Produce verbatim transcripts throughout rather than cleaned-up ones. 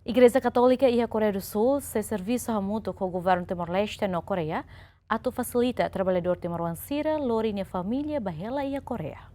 Igreja Katólika iha Koreia do Sul sei servisu hamutuk ho governu Timor-Leste no Koreia atu fasilita traballadór timoroan sira lori nia família ba hela iha Koreia.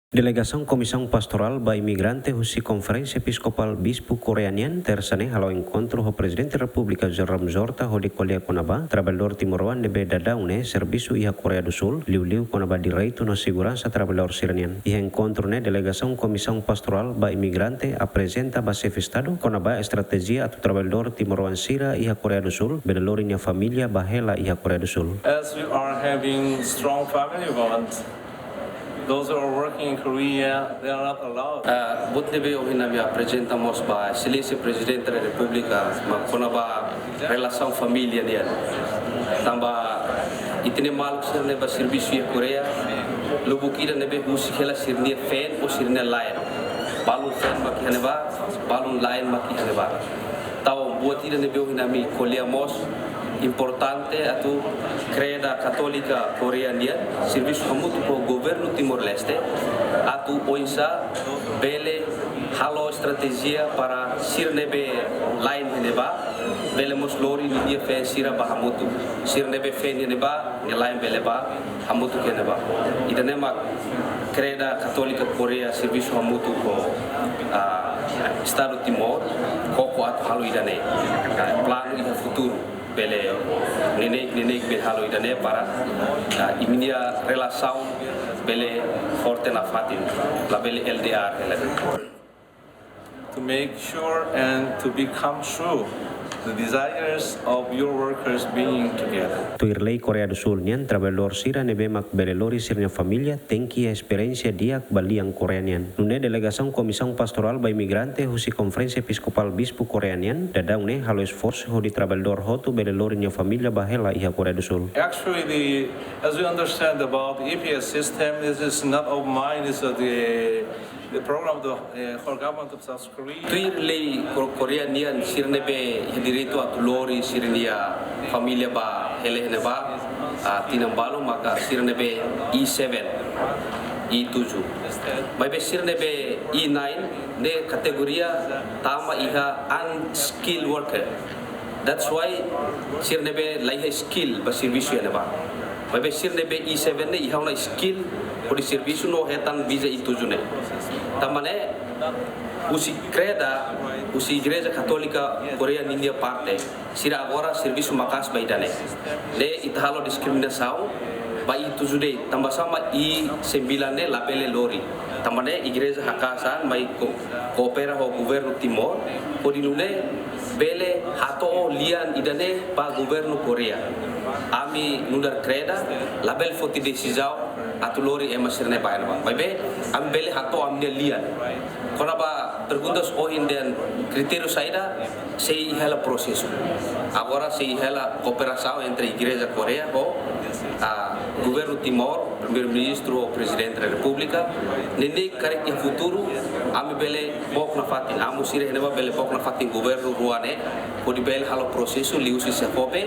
Delegasaun Komisaun Pastorál ba Imigrante husi Konferénsia Episkopál Bispu Koreia nian, Tersa ne'e halo enkontru ho Prezidente Repúblika José Ramos Horta hodi ko'alia kona-ba traballadór timoroan ne'ebé daudaun ne'e servisu iha Koreia do Sul, liuliu kona-ba direitu no seguransa traballadór sira-nian. Iha enkontru ne'e delegasaun Komisaun Pastorál ba Imigrante aprezenta ba Xefe Estadu kona-ba estratéjia atu traballadór timoroan sira iha Koreia do Sul bele lori nia família ba hela iha Koreia do Sul. As we are having strong family bonds, those who are working in Korea, they are not allowed. Ah, buat ne'ebé ohin ami aprezenta mós ba Exelénsia Prezidente da Repúblika, mak kona-ba relasaun família nian. Tanba ita-nia maluk sira ne'ebé servisu iha Koreia, lubuk ida ne'ebé husik hela sira-nia feen ou sira-nia la'en. Balun feen mak iha ne'ebá, balun la'en mak iha ne'ebá. Entaun buat ida ne'ebé ohin ami ko'alia mós importante atu Kreda Katólika Koreia nian servisu hamutuk ho governu Timor-Leste atu oinsá bele halo estratéjia para sira ne'ebé la'en iha ne'ebá bele mós lori ninia feen sira ba hamutuk. Sira ne'ebé feen iha ne'ebá, nia la'en bele ba hamutuk iha ne'ebá. Ida-ne'e mak Kreda Katólika Koreia servisu hamutuk ho, ah, Estadu Timor, koko atu halo ida-ne'e. Ah, planu iha futuru bele neineik, neineik bele halo ida-ne'e para, ah, imi-nia relasaun bele forte nafatin, labele L D R hela. To make sure and to become true the desires of your workers being together. Tuir lei Koreia do Sul nian, traballadór sira ne'ebé mak bele lori sira-nia família tenke iha esperiénsia di'ak ba lian Koreia nian. Nune'e delegasaun Komisaun Pastorál ba Imigrante husi Konferénsia Episkopál Bispu Koreia nian, daudaun ne'e halo esforsu hodi traballadór hotu bele lori nia família ba hela iha Koreia do Sul. Actually, the, as we understand about the E P S system, this is not of mine, it's of the, the program of the, uh, whole government of South Korea. Tuir lei Ko-, Koreia nian, sira ne'ebé iha direitu atu lori sira-nia família ba hela iha ne'ebá, ah, tinan balu maka sira ne'ebé E seven, E tujuh. Maibé sira ne'ebé E nine ne'e kategoria tama iha unskilled worker. That's why sira ne'ebé la iha skill ba servisu iha ne'ebá. Maibé sira ne'ebé E seven ne'e iha ona skill hodi servisu no hetan visa E tujuh ne'e. Tanba ne'e husi Kreda, husi Igreja Katólika Koreia ninia parte, sira agora servisu maka'as ba ida-ne'e. Ne'e ita halo diskriminasaun ba E tujuh de'it, tanba sá mak E sembilan ne'e labele lori. Tanba ne'e igreja haka'as an mai ko-, koopera ho governu Timor, hodi nune'e bele hato'o lian ida-ne'e ba governu Koreia. Ami nu'udar Kreda labele foti desizaun atu lori ema sira-ne'e ba iha ne'ebá. Maibé ami bele hato'o ami-nia lian. Kona-ba perguntas ohin dehan kritériu saida, sei iha hela prosesu. Agora sei iha hela kooperasaun entre Igreja Koreia ho, ah, governu Timor, Primeiru-Ministru ho Prezidente da Repúblika. Neineik karik iha futuru, ami bele book nafatin. Amu sira iha ne'ebá bele book nafatin governu rua ne'e, hodi bele halo prosesu liuhusi SEFOPE,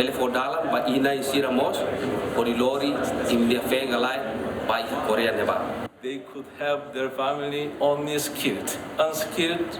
bele fó dalan ba E nine sira mós, hodi lori imi-nia feen ka la'en ba iha Koreia ne'ebá. They could have their family only skilled. Unskilled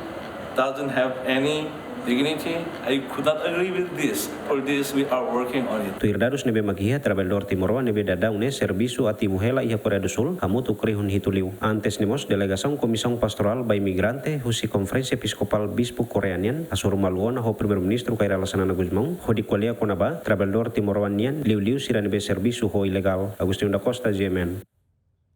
doesn't have any dignity. I could not agree with this. For this, we are working on it. Tuir dadus ne'ebé mak iha, traballadór timoroan ne'ebé daudaun ne'e servisu ativu hela iha Koreia do Sul hamutuk rihun hitu liu. Antes ne'e mós delegasaun Komisaun Pastorál ba Imigrante husi Konferénsia Episkopál Bispu Koreia nian hasoru malu ona ho Primeiru-Ministru Kay Rala Xanana Gusmão hodi ko'alia kona-ba traballadór timoroan nian, liuliu sira ne'ebé servisu ho ilegál. Agostinho da Costa, G M N.